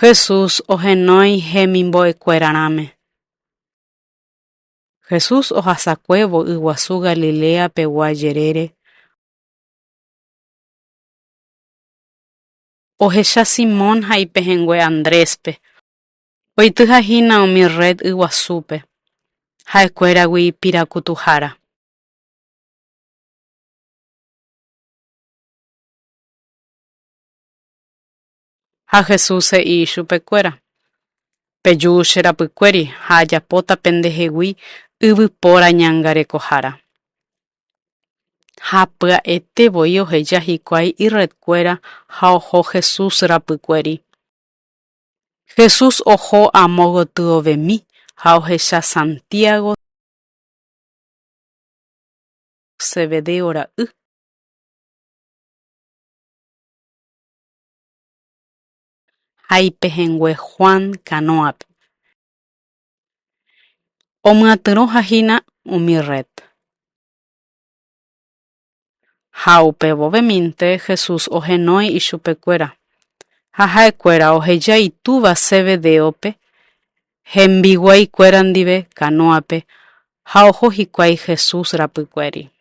Jesús ohenói hemimbo'ekuerarãme. Jesús ohasakuévo yguasu Galilea pegua jerére, ohecha Simón ha ipehẽngue Andréspe, oityha hína umi red yguasúpe, ha'ekuéragui pirakutuhára. Ha Jesús he'i ichupekuéra, Peju che rapykuéri ha ajapóta pendehegui yvypóra ñangarekohára. Ha pya'ete voi oheja hikuái irredkuéra ha oho Jesús rapykuéri. Jesús oho amo gotyovemi ha ohecha Santiago Zebedeo ra'y. Ha ipehẽngue Juan kanóape. Omyatyrõha hína umi red. Ha upe vovemínte Jesús ohenói ichupekuéra, ha ha'ekuéra oheja itúva Zebedéope hembiguaikuéra ndive kanóape ha oho hikuái Jesús rapykuéri.